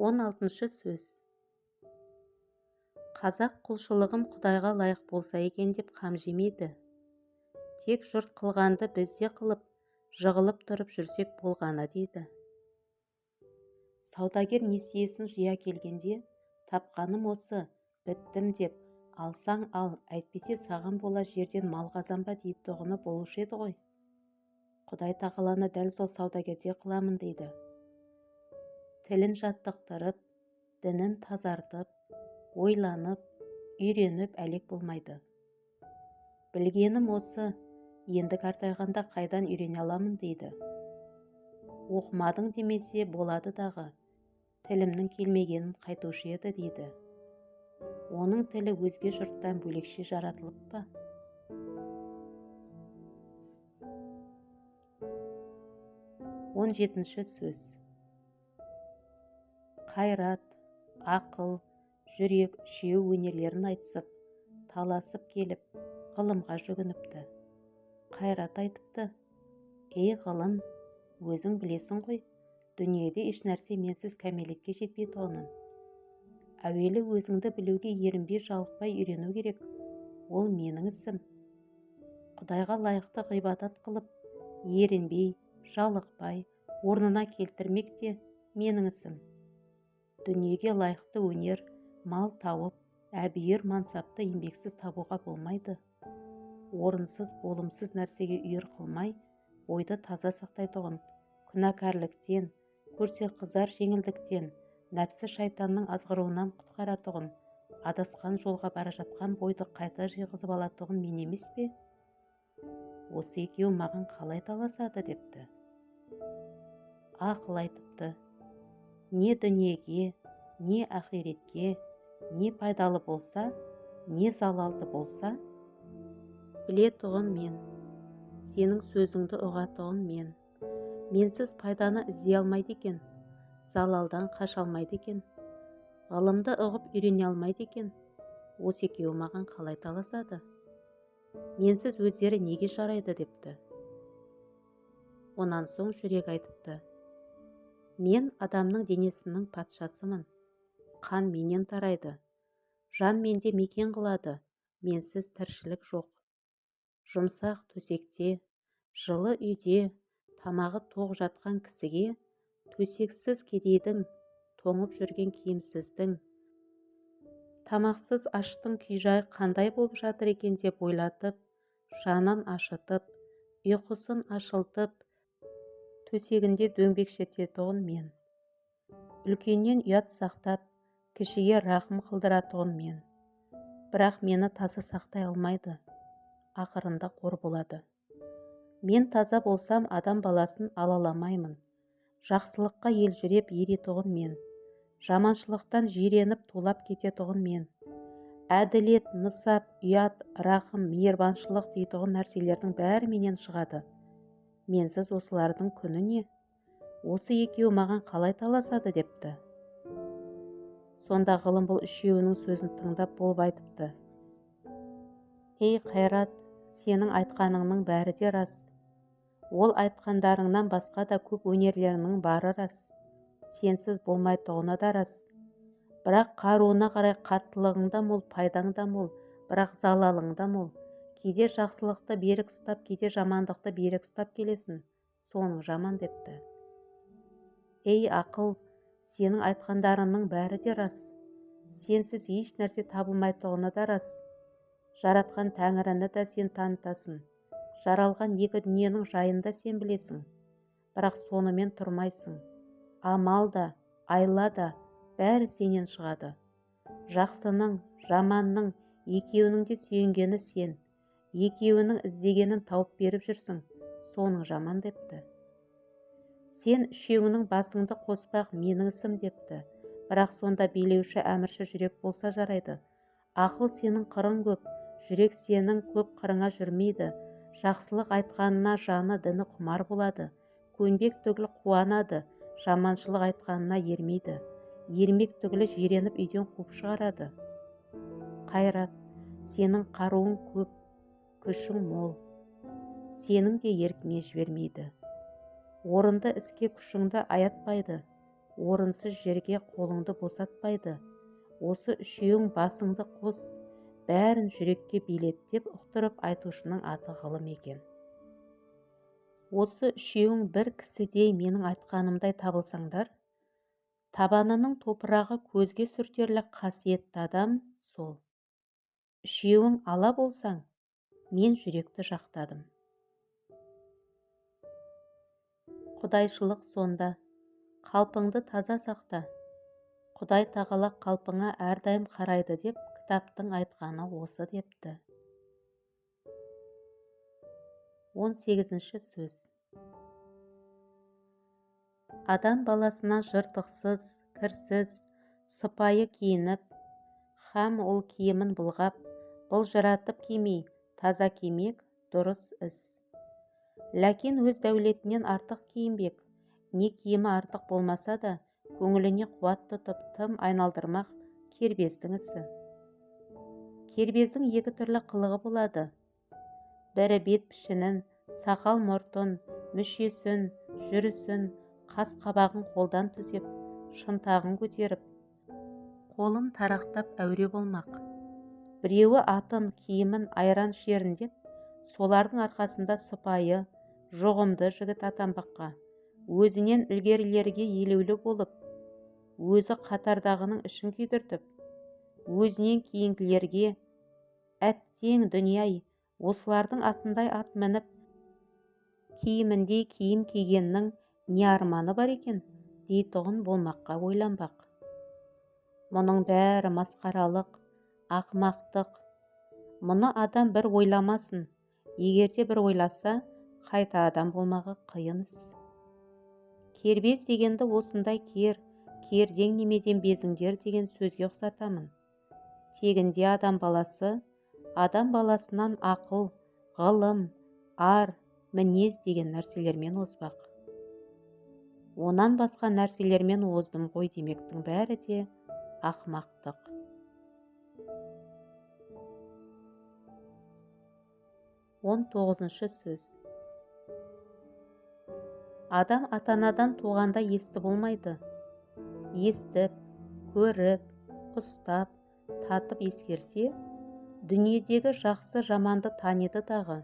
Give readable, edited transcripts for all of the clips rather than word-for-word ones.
16-шы сөз. Қазақ құлшылығым Құдайға лайық болса екен деп қам жемейді. Тек жұрт қылғанды біз де қылып, жығылып тұрып жүрсек болғаны дейді. Саудагер несиесін жия келгенде, тапқаным осы, біттім деп, алсаң ал, әйтпесе саған бола жерден мал қазанба дейтұғыны болушы еді ғой. Құдай тағаланы дәл сол саудагерде қыламын дейді. Тілін жаттықтырып, дінін тазартып, ойланып, үйреніп әлек болмайды. Білгенім осы, енді қартайғанда қайдан үйрене аламын дейді. Оқымадың демесе болады дағы, тілімнің келмегенін қайтушы еді дейді. Оның тілі өзге жұрттан бөлекше жаратылып па? 17-ші сөз. Қайрат, ақыл, жүрек үшеуі өнерлерін айтысып, таласып келіп, ғылымға жүгініпті. Қайрат айтыпты: «Ей ғылым, өзің білесің ғой, дүниеде ешнәрсе менсіз кәмелетке жетпейтұғынын. Әуелі өзіңді білуге ерінбей жалықпай үйрену керек, ол менің ісім. Құдайға лайықты ғибадат қылып, ерінбей, жалықпай, орнына келтірмек те менің ісім. Дүниеге лайықты өнер, мал тауып, әбүйір мансапты еңбексіз табуға болмайды. Орынсыз, болымсыз нәрсеге үйір қылмай, бойды таза сақтайтұғын, күнәкәрліктен, көрсе қызар жеңілдіктен, нәпсі шайтанның азғыруынан құтқаратұғын, адасқан жолға бара жатқан бойды қайта жиғызып алатұғын мен емес пе? Осы екеуі маған қалай таласады?» депті. Ақыл айтыпты: «Не дүниеге, не ақиретке, не пайдалы болса, не залалды болса, білетұғын мен, сенің сөзіңді ұғатұғын мен. Менсіз пайданы іздей алмайды екен, залалдан қаша алмайды екен, ғылымды ұғып үйрене алмайды екен. Осы екеуі маған қалай таласады? Менсіз өздері неге жарайды?» депті. Онан соң жүрек айтыпты: «Мен адамның денесінің патшасымын. Қан менен тарайды, жан менде мекен қылады, менсіз тіршілік жоқ. Жұмсақ төсекте, жылы үйде, тамағы тоқ жатқан кісіге төсексіз кедейдің, тоңып жүрген киімсіздің, тамақсыз аштың күй-жайы қандай болып жатыр екен деп ойлатып, жанын ашытып, ұйқысын ашылтып, төсегінде дөңбекшететұғын мен. Үлкеннен ұят сақтап, кішіге рақым қылдыратұғын мен. Бірақ мені таза сақтай алмайды, ақырында қор болады. Мен таза болсам, адам баласын алаламаймын. Жақсылыққа елжіреп еретұғын мен, жаманшылықтан жиреніп тулап кететұғын мен. Әділет, нысап, ұят, рақым, мейірбаншылық дейтұғын нәрселердің бәрі менен шығады. Менсіз осылардың күні не? Осы екеуі маған қалай таласады?» депті. Сонда ғылым бұл үшеуінің сөзін тыңдап болып айтыпты: «Ей Қайрат, сенің айтқаныңның бәрі де рас. Ол айтқандарыңнан басқа да көп өнерлеріңнің бары рас. Сенсіз болмайтұғыны да рас. Бірақ қаруына қарай қаттылығың да мол, пайдаң да мол, бірақ залалың да мол. Кейде жақсылықты берік ұстап, кейде жамандықты берік ұстап келесің. Соның жаман» депті. «Ей ақыл, сенің айтқандарыңның бәрі де рас. Сенсіз еш нәрсе табылмайтұғыны да рас. Жаратқан тәңіріні де сен танытасың. Жаралған екі дүниенің жайын да сен білесің. Бірақ сонымен тұрмайсың. Амал да, айла да бәрі сенен шығады. Жақсының, жаманның екеуінің де сүйенгені сен. Екеуінің іздегенін тауып беріп жүрсің. Соның жаман» депті. «Сен үшеуіңнің басыңды қоспақ менің ісім» депті. «Бірақ сонда билеуші әмірші жүрек болса жарайды. Ақыл сенің қырың көп, жүрек сенің көп қырыңа жүрмейді. Жақсылық айтқанына жаны діні құмар болады, көнбек түгіл қуанады, жаманшылық айтқанына ермейді, ермек түгілі жиреніп үйден қуып шығарады. Қайрат, сенің қаруың көп, күшің мол, сенің де еркіңе жібермейді. Орынды іске күшіңді аятпайды, Орынсыз жерге қолыңды босатпайды. Осы үшеуің басыңды қос, бәрін жүрекке билет деп ұқтырып айтушының аты ғылым екен. Осы үшеуің бір кісідей менің айтқанымдай табылсаңдар, табанының топырағы көзге сүртерлік қасиетті адам сол. Үшеуің ала болсаң, мен жүректі жақтадым. Құдайшылық сонда, қалпыңды таза сақта. Құдай тағала қалпыңа әрдайым қарайды деп кітаптың айтқаны осы депті. 18-ші сөз. Адам баласына жыртықсыз, кірсіз, сыпайы киініп, хам ол киімін былғап, былжыратып кимей, таза кимек дұрыс іс. Ләкин өз дәулетінен артық киінбек, не киімі артық болмаса да, көңіліне қуат тұтып, тым айналдырмақ кербездің ісі. Кербездің екі түрлі қылығы болады. Бірі бет пішінін, сақал мұртын, мүшесін, жүрісін, қас қабағын қолдан түзеп, шынтағын көтеріп, қолын тарақтап әуре болмақ. Біреуі атын, киімін, айран ішерін деп, солардың арқасында сыпайы, жұғымды жігіт атанбаққа, өзінен ілгерілерге елеулі болып, өзі қатардағының ішін күйдіртіп, өзінен кейінгілерге әттең дүние-ай, осылардың атындай ат мініп, киіміндей киім кигеннің не арманы бар екен дейтұғын болмаққа ойланбақ. Мұның бәрі масқаралық, ақымақтық. Мұны адам бір ойламасын, егерде бір ойласа, қайта адам болмағы қиын іс. Кербез дегенді осындай кер, кердең немеден безіңдер деген сөзге ұқсатамын. Тегінде адам баласы, адам баласынан ақыл, ғылым, ар, мінез деген нәрселермен озбақ. Онан басқа нәрселермен оздым ғой демектің бәрі де ақымақтық. 19-шы сөз. Адам ата-анадан туғанда есті болмайды. Естіп, көріп, ұстап, татып ескерсе, дүниедегі жақсы жаманды таниды дағы.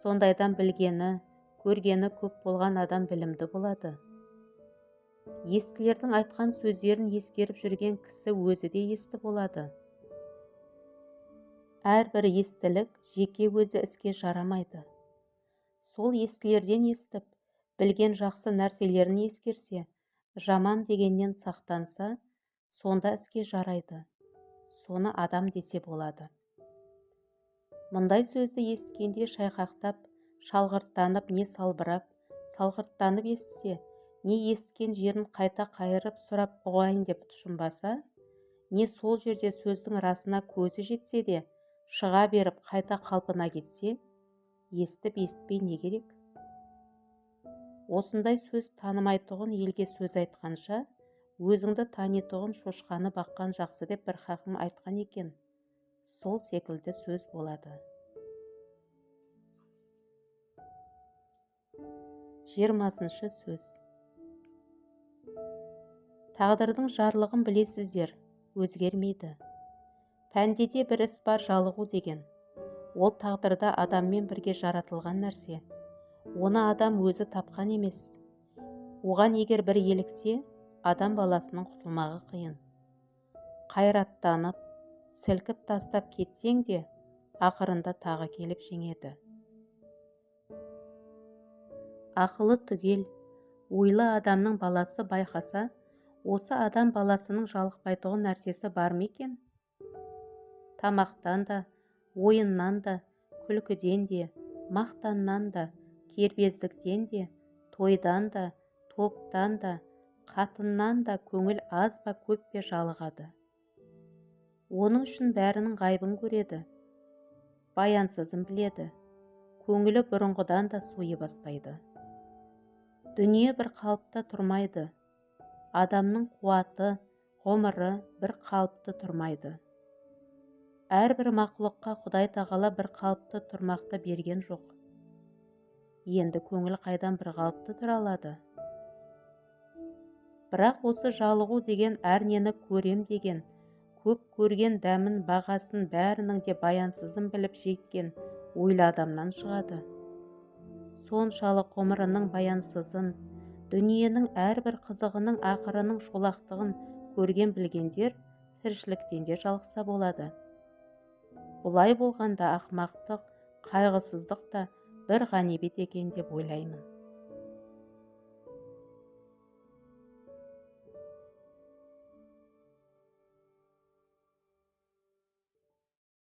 Сондайдан білгені, көргені көп болған адам білімді болады. Естілердің айтқан сөздерін ескеріп жүрген кісі өзі де есті болады. Әрбір естілік жеке өзі іске жарамайды. Сол естілерден естіп, білген жақсы нәрселерін ескерсе, жаман дегеннен сақтанса, сонда іске жарайды. Соны адам десе болады. Мұндай сөзді есіткенде шайқақтап, шалғырттанып не салбырап, салғырттанып естісе, не есіткен жерін қайта қайырып сұрап ұғайын деп тұшынбаса, не сол жерде сөздің расына көзі жетсе де, шыға беріп қайта қалпына кетсе, естіп естпей не керек? Осындай сөз танымайтұғын елге сөз айтқанша, өзіңді танитұғын шошқаны баққан жақсы деп бір хақым айтқан екен. Сол секілді сөз болады. 20-шы сөз. Тағдырдың жарлығын білесіздер, өзгермейді. Пәндеде бір іс бар жалығу деген. Ол тағдырда адаммен бірге жаратылған нәрсе. Оны адам өзі тапқан емес. Оған егер бір еліксе, адам баласының құтылмағы қиын. Қайраттанып, сілкіп тастап кетсең де, ақырында тағы келіп жеңеді. Ақылы түгел, ойлы адамның баласы байқаса, осы адам баласының жалықпайтұғын нәрсесі бар ма екен? Тамақтан да, ойыннан да, күлкіден де, мақтаннан да, кербездіктен де, тойдан да, топтан да, қатыннан да көңіл аз ба көп пе жалығады. Оның үшін бәрінің ғайбын көреді, баянсызын біледі, көңілі бұрынғыдан да суи бастайды. Дүние бір қалыпта тұрмайды, адамның қуаты, ғұмыры бір қалыпты тұрмайды. Әрбір мақұлыққа Құдай тағала бір қалыпты тұрмақты берген жоқ. Енді көңіл қайдан бір қалыпты тұра алады? Бірақ осы жалығу деген әрнені көрем деген, көп көрген, дәмін, бағасын бәрінің де баянсызын біліп жеткен ойлы адамнан шығады. Соншалық ғұмырының баянсызын, дүниенің әрбір қызығының ақырының шолақтығын көрген білгендер тіршіліктен де жалықса болады. Бұлай болғанда, ақымақтық, қайғысыздық та бір ғанибет екен деп ойлаймын.